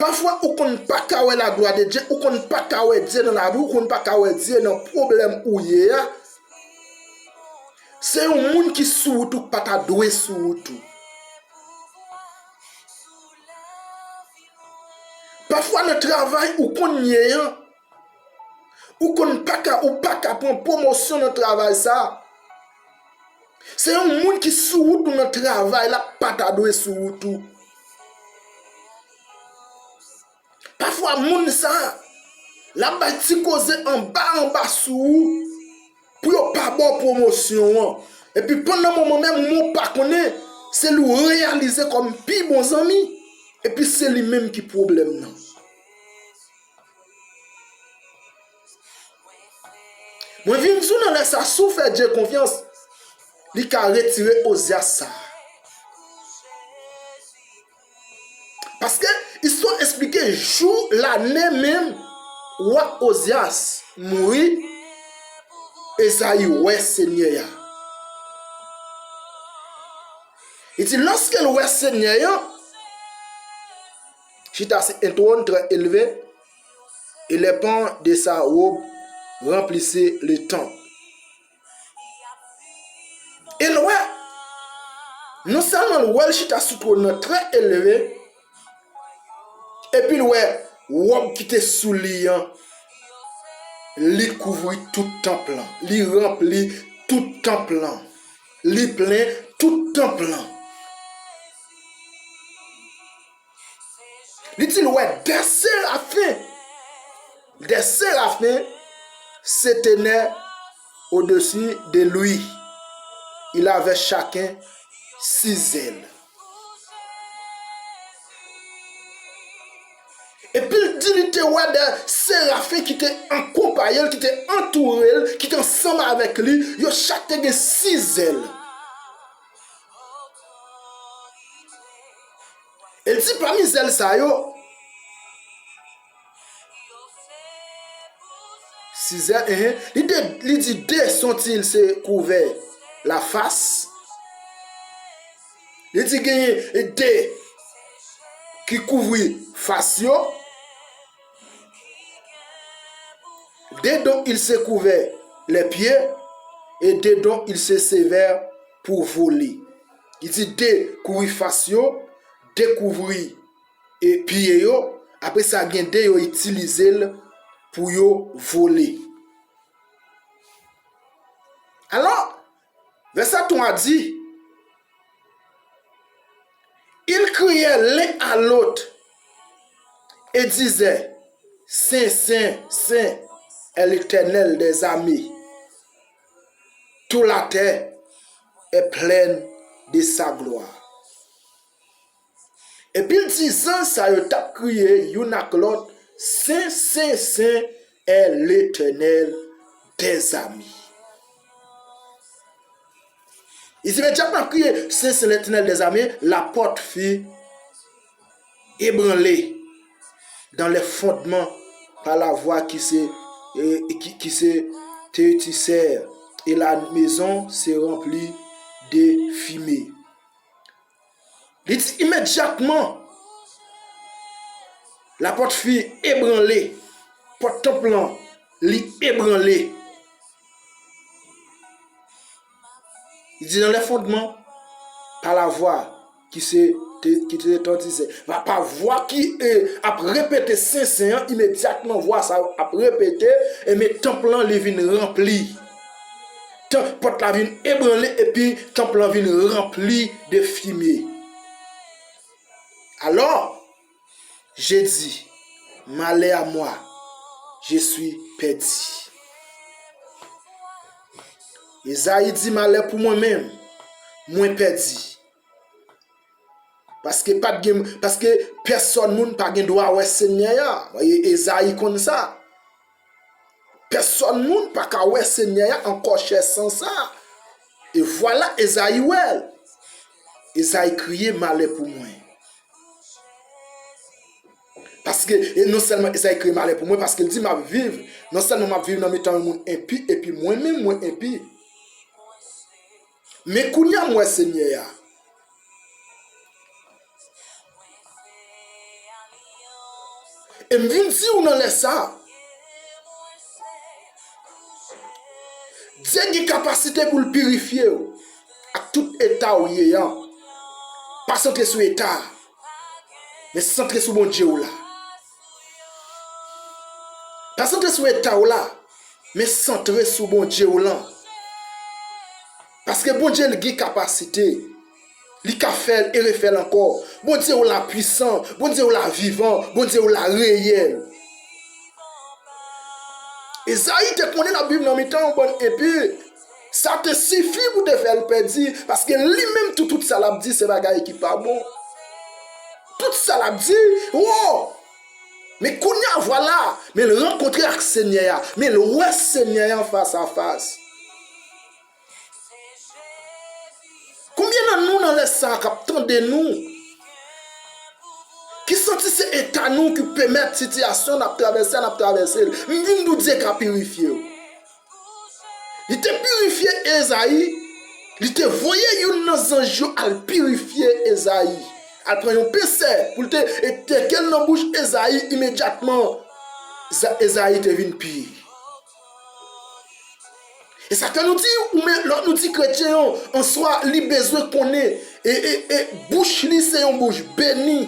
pafwa ou konn pa ka wè laglwa de Dye, ou konn pa ka wè Dye nan lavi w, ou konn pa ka wè Dye nan pwoblèm ou ye a. Se yon moun ki sou wout ou k pa ta dwe sou wout ou. Pafwa nan travay ou konn ye an, ou konn pa ka, ou pa ka pran pwomosyon nan travay sa a. Se yon moun ki sou wout ou nan travay la k pa ta dwe sou wout ou. Pafwa moun sa a, l ap bay ti koze anba anba sou ou pou yo pa ba w pwomosyon an. Epi pandan moman menm ou pa konnen, se li w reyalize kòm pi bon zanmi. Epi se li menm ki pwoblèm nan. Mwen vin di w nan lè sa, si w fè Dye konfyans, li ka retire Ozyas sa a. Paske istwa esplike jou, lane menm, wa Ozyas mouri, Ezayi wè Senyè a. Li di, lòske l wè Senyè a, chita sur un trône très élevé, et les pans de sa robe remplissaient le temple. E l wè, non sèlman l wè l chita sou twòn nan trè elve, epi l wè wòb ki te sou li an, li kouvri tout tanp lan, li ranpli tout tanp lan, li plen tout tanp lan. Li di l wè de serafen. Des séraphins se tenaient au-dessus de lui. Il avait chacun six ailes. Epi l di li te wè de serafen ki te akonpaye l, ki te antoure l, ki te ansanm avèk li, yo chak te gen sis zèl. E l di pami zèl sa yo, sis zèl, enhen, li de, li di de sont-ils se couvert la face. Li di genyen de ki kouvri fas yo. De dont il se couvert les pieds, et de dont il se servait pour voler. Li di de kouvri fas yo, de kouvri e pye yo, apre sa gen de yo itilize l pou yo vole. Alò, vèsè twa di, ils crièrent l'un à l'autre et disaient, Saint, saint, saint est l'Éternel des armées. Toute la terre est pleine de sa gloire. Epi l di zanj sa yo t ap kriye youn ak lòt, Sen, sen, sen est l'Éternel des armées. Imedyatman l ap kriye, Sen, sen l'Éternel des armées, la porte fut ébranlée dans les fondements par la voix qui se, eh, qui, qui se retentissèrent, et la maison se remplit de fumée. Li di imedyatman, la porte fut ébranlée, pòt tanp lan, li ebranle. Li di dans les fondements, par la voix qui se te, ki te tan di se, pa, pa vwa ki, e, ap repete sen, sen an, imedyatman vwa sa yo ap repete, e men tanp lan li vin ranpli. Tan, pòt la vin ebranle epi tanp lan vin ranpli de fime. Alors, j'ai dit, malheur à moi, je suis perdu. Ezayi di, malè pou mwen menm, mwen pèdi. Paske pa t gen, paske pèsòn moun pa gen dwa wè Senyè a. E, Ezayi konn sa. Pèsòn moun pa ka wè Senyè a ankò chè san sa. E vwala, Ezayi wè l. Ezayi kriye, malè pou mwen. Paske, e non sèlman Ezayi kriye, malè pou mwen, paske l di, m ap viv, non sèlman m ap viv nan mitan yon moun enpi, epi mwen menm, mwen enpi. Men kounye a m wè Senyè a. E m vin di w nan lè sa a, Dye gen kapasite pou l pirifye w ak tout eta w ye an. Pa santre sou eta a, men santre sou Bondye w la. Pa santre sou eta w la, men santre sou Bondye w lan. Paske Bondye l gen kapasite. Li ka fè l e refè l ankò. Bondye w la pwisan. Bondye w la vivan. Bondye w la reyèl. Ezayi te konnen l ap viv nan mitan yon bann enpi. Sa te sifi pou te fè l pèdi, paske li menm tou, tout sa l ap di, se bagay ki pa bon. Tout sa l ap di, wo! Men kounye a, vwala, men l rankontre ak Senyè a, men l wè Senyè a fas a fas. Konbyen nan nou nan lè sa a k ap tande nou, ki santi se eta nou ki pèmèt sitiyasyon n ap travèse a, n ap travèse l? M vin di w Dye ka pirifye w. Li te pirifye Ezayi, li te voye youn nan zanj yo al pirifye Ezayi. Al pran yon pensè pou l te, e teke l nan bouch Ezayi imedyatman. Za-, Ezayi te vin pi. E sa fè nou di, ou men, lè nou di kretyen an, answa, li bezwen konnen, e, e, e bouch li se yon bouch beni.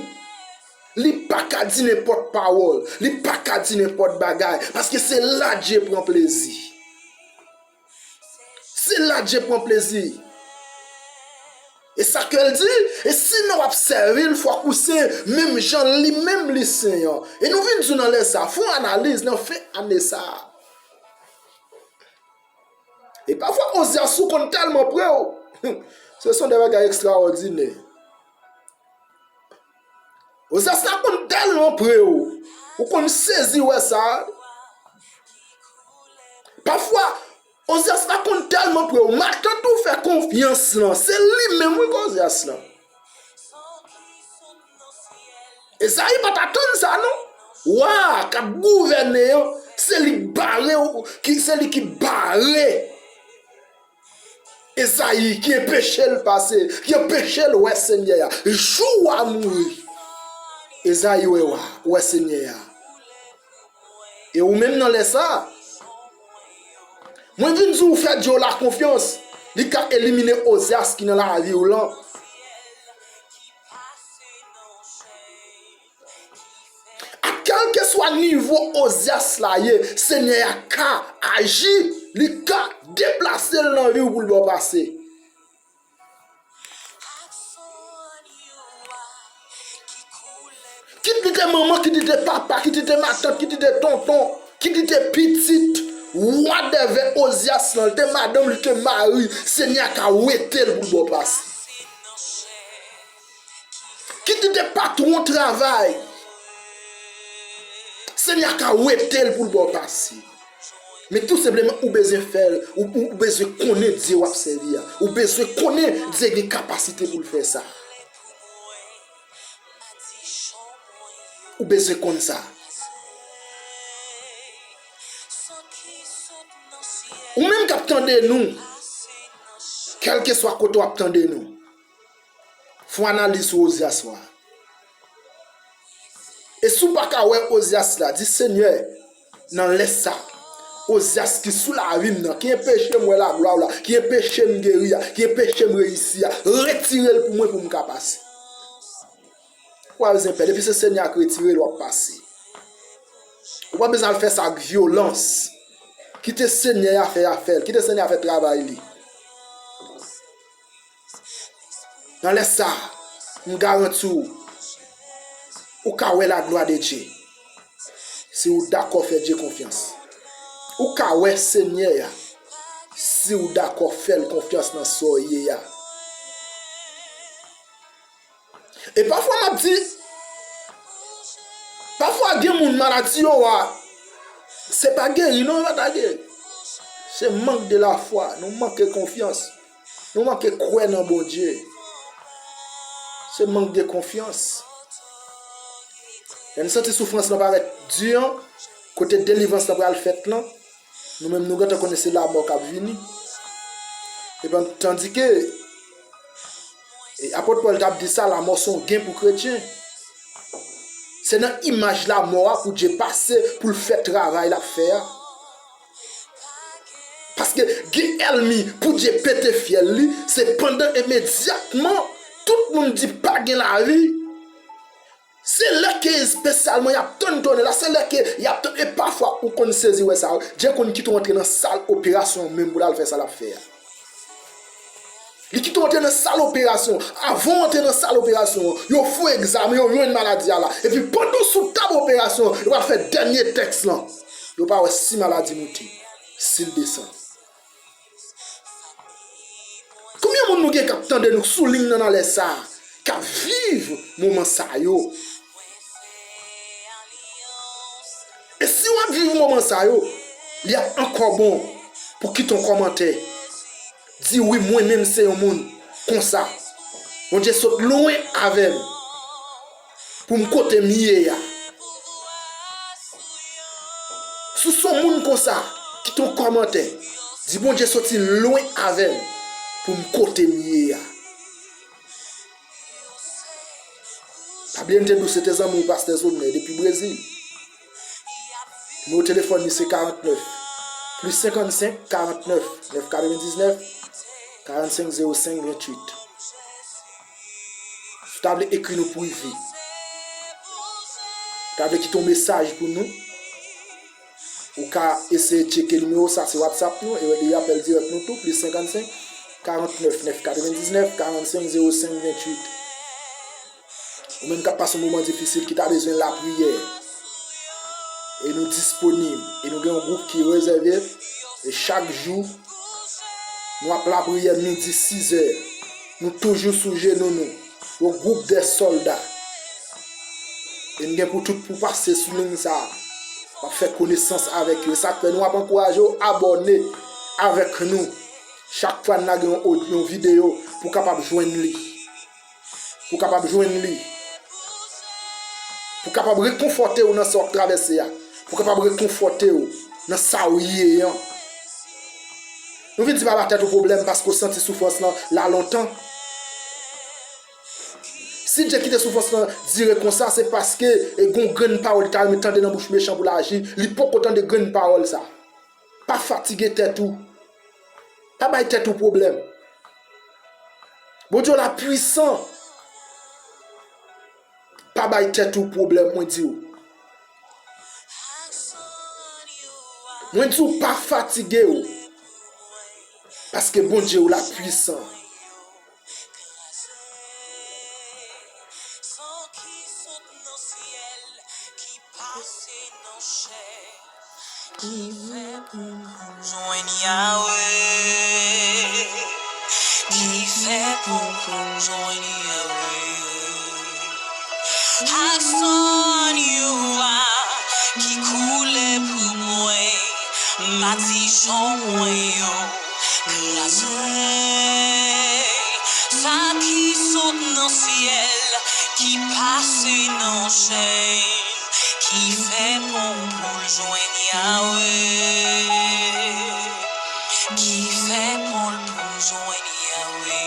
Li pa ka di nenpòt pawòl, li pa ka di nenpòt bagay, paske se la Dye pran plezi. Se la Dye pran plezi. E sa ke l di, e si nou ap sèvi l, fòk ou sen, menm jan li menm li sen an. E nou vin di w nan lè sa, fè yon analiz nan fen ane sa a. E pafwa Ozyas ou konn tèlman pre w. Se son de bagay ekstraòdinè. Ozyas la konn tèlman pre w. Ou konn sezi wè sa. Pafwa, Ozyas la konn tèlman pre w. Matant ou fè konfyans lan. Se li menm wi k Ozyas lan. Ezayi pa t atann sa non. Wa k ap gouvène an, se li k bare, ki, se li ki bare Ezayi, ki enpeche l pase, ki enpeche l wè Senyè a. Jou w a mouri, Ezayi wè wa, wè Senyè a. E ou menm nan lè sa a, mwen vin di w fè Dye w la konfyans, li ka elimine Ozyas ki nan lavi w lan. A kèlkeswa nivo Ozyas la ye, Senyè a ka aji, li ka deplase l nan vi w pou l ba w pase. Kit li te manman, kit li te papa, kit li te matant, kit li te tonton, kit li te pitit, whatever Ozyas lan, li te madanm, li te mari, Senyè a ka wete l pou l ba w pase. Kit li te patwon travay, Senyè a ka wete l pou l ba w pase. Men tou senpleman, ou bezwen fè l, ou, ou, ou bezwen konnen Dye w ap sèvi a. Ou bezwen konnen Dye gen kapasite pou l fè sa. Ou bezwen konn sa. Ou menm k ap tande nou, kèlkeswa kote w ap tande nou, fè yon analiz sou Ozyas wa. E si w pa ka wè Ozyas la, di, Senyè, nan lè sa, Ozyas ki sou lavi m nan, ki enpeche m wè laglwa w la, ki enpeche m geri a, ki enpeche m reyisi a, retire l pou mwen pou m ka pase. Ou pa bezwen pè. Depi se Senyè a k retire l, w ap pase. Ou pa bezwen al fè sa ak vyolans. Kite Senyè a fè afè l. Kite Senyè a fè travay li. Nan lè sa a, m garanti w, ou ka wè la gloire de Dieu. Si w dakò fè Dye konfyans. Ou ka wè Senyè a. Si w dakò fè l konfyans nan sa w ye a. E pafwa m ap di, pafwa gen moun maladi yo a, se pa geri non, yo pa ta geri. Se mank de lafwa, nou manke konfyans. Nou manke kwè nan Bondye. Se mank de konfyans. Lè n santi soufrans lan parèt di an, kote delivrans lan pral fèt lan, nou menm nou gentan konnen se lamò k ap vini. Epi tandike e, apot Pòl t ap di sa, lamò se yon gen pou kretyen. Se nan imaj lamò a pou Dye pase pou l fè travay l ap fè a. Paske gen ènmi pou Dye pete fyèl li, se pandan imedyatman tout moun di pa gen lavi. Se lè ke espesyalman y ap tann tonè la, se lè ke y ap tann, e pafwa ou konn sezi wè sa, Dye konn kite w antre nan sal operasyon menm pou l al fè sa l ap fè a. Li kite w antre nan sal operasyon. Avan w antre nan sal operasyon an, yo foure egzamen, yo jwenn maladi a la. Epi pandan w sou tab operasyon an, yo pral fè dènye tès lan. Yo pa wè si maladi moute, si l desann. Konbyen moun nou gen k ap tande nou sou liy nan nan lè sa a, k ap viv moman sa yo? E si w ap viv moman sa yo, li ap ankò bon pou kite yon kòmantè. Di wi, mwen menm se yon moun konsa. Bondye sot lwen avè m pou m kote m ye a. Si w se yon moun konsa, kite yon kòmantè. Di Bondye soti lwen avè m pou m kote m ye a. Pa bliye m te di w se te zanmi w pastè Zolnè depi Brezil. Nimewo telefòn li se karant nèf, plis senkannsenk, karant nèf, nèf katrevendiznèf, karannsenk zewo senk venntuit. Si w ta vle ekri nou prive, w ta vle kite yon mesaj pou nou, ou ka eseye tcheke nimewo sa, se WhatsApp nou, e li apèl dirèk nou tou, plis senkannsenk, karant nèf, nèf katrevendiznèf, karannsenk zewo senk venntuit. Ou menm k ap pase yon moman difisil, ki ta bezwen lapriyè, e nou disponib, e nou gen yon gwoup ki rezève, e chak jou, nou ap lapriyè midi sizè. Nou toujou sou jenou nou, yon gwoup de sòlda. E n gen pou tout pou pase sou liy sa a, w ap fè konesans avèk yo. E sa k fè nou ap ankouraje w abòne avèk nou. Chak fwa n lage yon, yon videyo, pou w kapab jwenn li. Pou w kapab jwenn li. Pou w kapab rekonfòte w nan sa w ap travèse a. Pou w kapab rekonfòte w nan sa w ye an. Nou vin di papa tèt ou pwoblèm paske w santi soufrans lan la lontan. Si Dye kite soufrans lan dire konsa, se paske e gon grenn pawòl li ta renmen tande nan bouch mechan pou l aji, li poko tande grenn pawòl sa. Pa fatige tèt ou. Pa bay tèt ou pwoblèm. Bondye w la pwisan. Pa bay tèt ou pwoblèm, mwen di w. Mwen di w pa fatige w. Paske Bondye w la pwisan. Ki fè pou m jwenn Yawe, ki fè pou m jwenn Yawe. Ak san Yawe ki koule pou mwen, madichon mwen yo kraze. Sa ki sot nan syèl, ki pase nan chèn, ki fè pon pou l jwenn Yawe, ki fè pon pou l jwenn Yawe.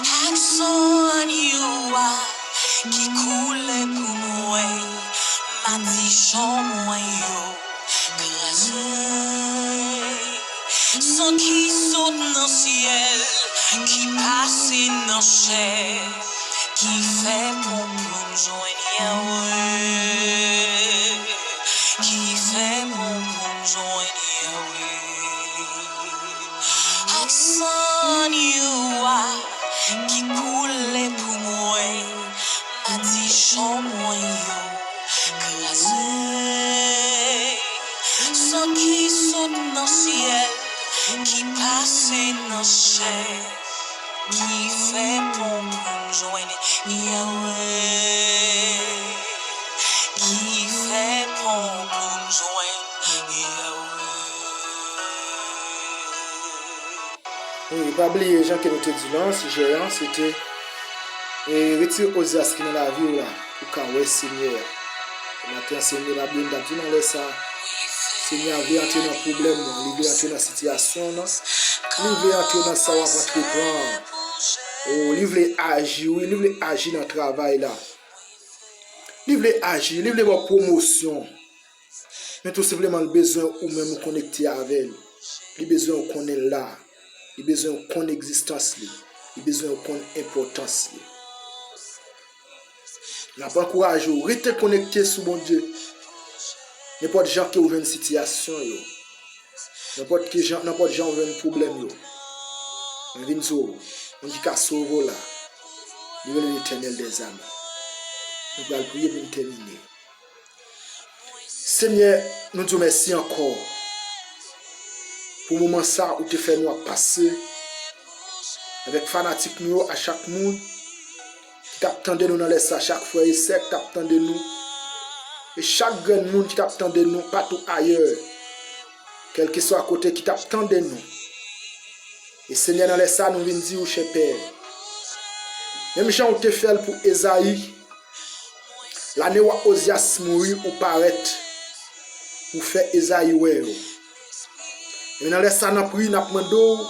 Ak san Yawe ki koule pou mwen, madichon mwen yo kraze. San ki sot nan syèl, ki pase nan chè, Ki fè pon pou m jwenn Yawe, ki fè pon pou m jwenn Yawe. Ak san Yawe ki koule pou mwen, madichon mwen yo kraze. San ki sot nan syèl, ki pase nan chè, ki fè pon pou m jwenn Yawe, ki fè pon pou m jwenn Yawe. Wi, pa bliye, jan ke nou te di lan, sijè an, se te, e, retire Ozyas ki nan lavi w la, pou w ka wè Senyè a. Maten an, Senyè, pa bliye, m t ap di w nan lè sa a, Senyè a vle antre nan pwoblèm ou, li vle antre nan sitiyasyon w lan, li vle antre nan sa w ap antreprann. O, li vle aji, wi, li vle aji nan travay la. Li vle aji, li vle ba w pwomosyon. Men tou senpleman, li bezwen ou menm ou konekte avè l. Li bezwen ou konnen l la. Li bezwen ou konn egzistans li. Li bezwen ou konn enpòtans li. N ap ankouraje w, rete konekte sou Bondye. Nenpòt jan ke w jwenn sitiyasyon yo, nenpòt ki jan, nenpòt jan w jwenn pwoblèm yo, mwen vin di w, moun ki ka sove w la, li rele Letènèl dèzame. Nou pral priye pou n tèmine. Senyè, nou di w mèsi ankò pou moman sa ou te fè nou ap pase avèk fanatik nou yo, a chak moun ki t ap tande nou nan lè sa, chak frè e sè ki t ap tande nou, e chak grenn moun ki t ap tande nou patou ayè, kèlkeswa kote ki t ap tande nou. E Senyè, nan lè sa, nou vin di w, chè Pè, menm jan ou te fè l pou Ezayi, lane wa Ozyas mouri, ou parèt pou fè Ezayi wè yo. E nan lè sa, n ap priye, n ap mande w,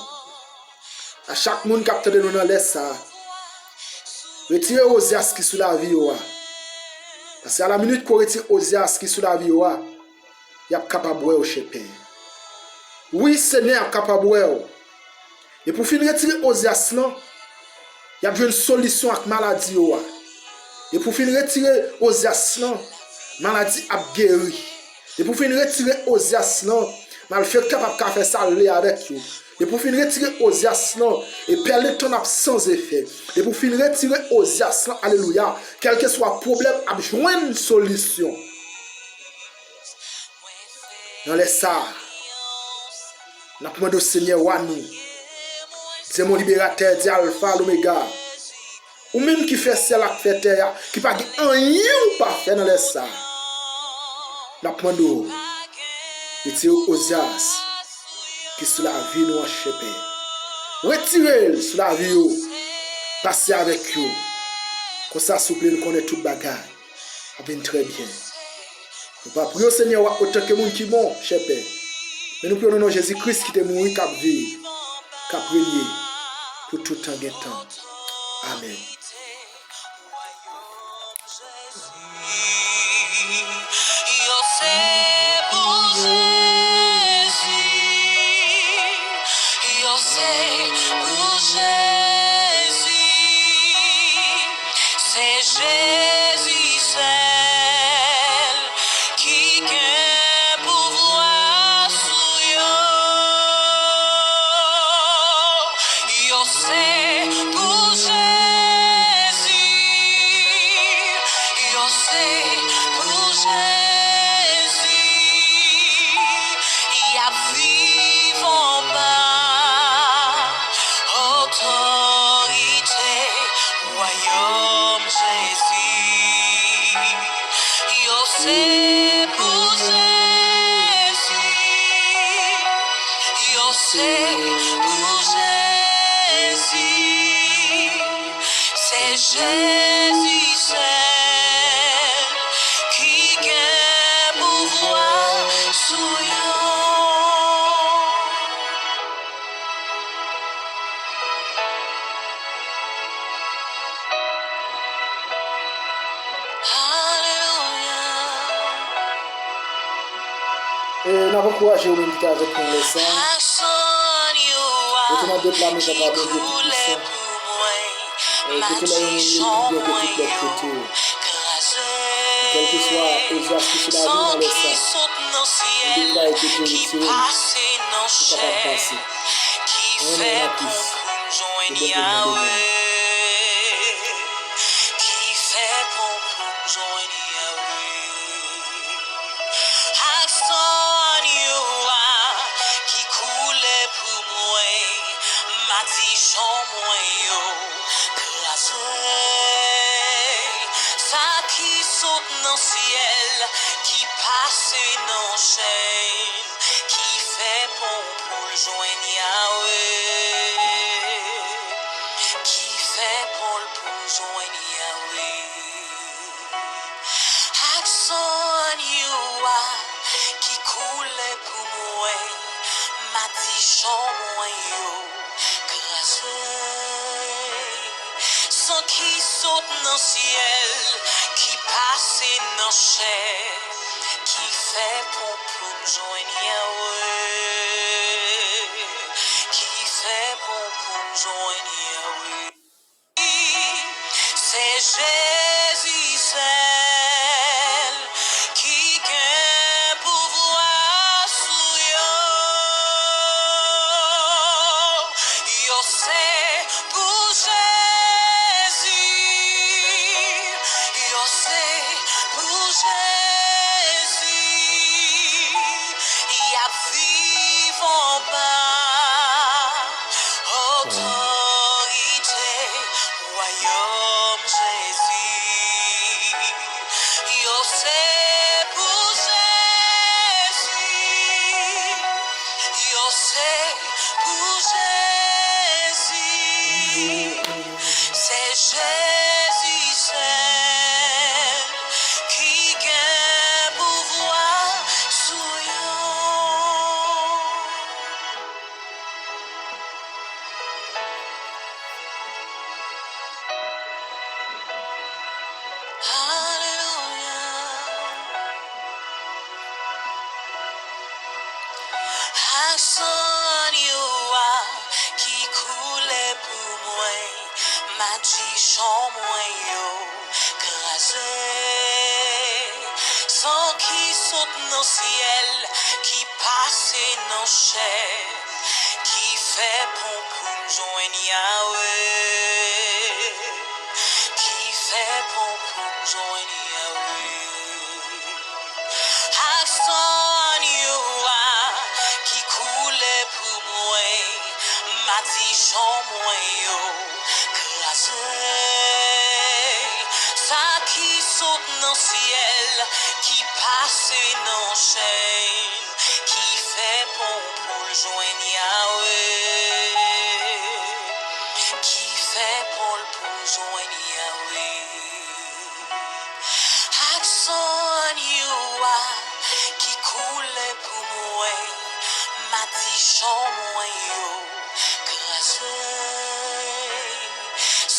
a chak moun k ap tande nou nan lè sa, retire Ozyas ki sou lavi yo a. Paske a la minit ke w retire Ozyas ki sou lavi yo a, y ap kapab wè w, chè Pè. Wi, Senyè, y ap kapab wè w. Depi w fin retire Ozyas lan, y ap jwenn solisyon ak maladi yo a. Depi w fin retire Ozyas lan, maladi ap geri. Depi w fin retire Ozyas lan, malfektè p ap ka fè sa l vle avèk yo. Depi w fin retire Ozyas lan, e pèletan ap san zefè. Depi w fin retire Ozyas lan, alelouya, kèlkeswa pwoblèm ap jwenn solisyon. Nan lè sa a, n ap mande w, Senyè, wa nou, Dye mon liberatè, Dye Alfa, Lomega, ou menm ki fè syèl ak fè tè a, ki pa gen anyen ou pa fè nan lè sa a. N ap mande w, retire Ozyas ki sou lavi nou an, chè Pè. Retire l sou lavi yo, pase avèk yo. Konsa, souple, nou konnen tout bagay ap vin trè byen. Nou pa priye w, Senyè, otan ke moun ki bon, chè Pè. Men nou priye w nan non Jezi Kris ki te mouri, k ap viv, k ap renye pou tout tan gen tan. Amèn. Yo se pou Jezi, yo se pou Jezi. Se Jezi sèl ki gen pouvwa sou yo. Yo se pou Jezi, yo se pou Jezi. Y ap viv anba otorite Wayòm Jezi. Yo se pou Jezi, yo se pou Jezi. Se Jezi sèl ki gen pouvwa sou yo. Alelouya. E n ap ankouraje ou menm ki te avèk nou lè sa a. Rete nan depla nou, Papa Bondye Toupisan. Kote nan yon milye ki byen ke tout lòt kote yo. Kèlkeswa dezas ki sou lavi w nan lè sa, m deklare ke Dye retire l, ou kapab pase. Anyen nan plis, e bondye mande nou. Ki fè pon pou m jwenn Yawe. Ak san yo a ki koule pou mwen, madichon mwen yo kraze. Sa ki sot nan syèl, ki pase nan chè, ki fè pon pou l jwenn Yawe. Ki fè pon l pou l jwenn Yawe. Ak san yo a ki koule pou mwen, madichon mwen yo kraze. San ki sot nan syèl, ki pase nan chè, ki fè pon pou m jwenn Yawe. Ki fè pon pou m jwenn Yawe. Se Jezi sèl ki gen pouvwa sou yo. Yo se pou Jezi, yo se pou Jezi. Y ap viv anba otorite wayòm Jezi. Yo se pou Jezi. Yo se pou Jezi. Se Jezi sèl ki gen pouvwa sou yo. Alelouya. Ak san yo a ki koule pou mwen, madichon mwen yo kraze. San ki sot nan syèl, ki pase nan chè, ki fè pon pou m jwenn Yawe. Ki fè pon pou m jwenn Yawe. Ak san yo a ki koule pou mwen, madichon mwen yo kraze. Sa ki sot nan syèl, ki pase nan chè, ki fè pon pou l jwenn Yawe. Ki fè pon l pou l jwenn Yawe. Ak san yo a ki koule pou mwen, madichon mwen yo kraze.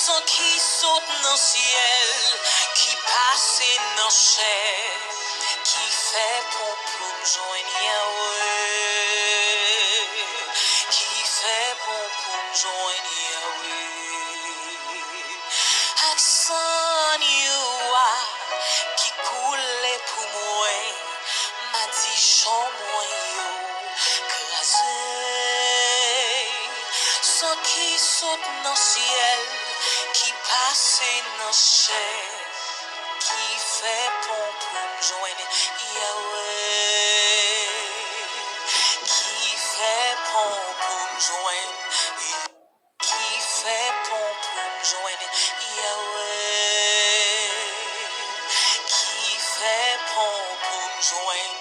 San ki sot nan syèl, ki pase nan chè, ki fè pon pou m jwenn Yawe. Ki fè pon pou m jwenn Yawe. Ak san yo a ki koule pou mwen, madichon mwen yo kraze. San ki sot nan syèl, ki pase nan chè, ki fè pon pou m jwenn Yawe. Ki fè pon pou m jwenn Ki fè pon pou m jwenn Yawe. Ki fè pon pou m jwenn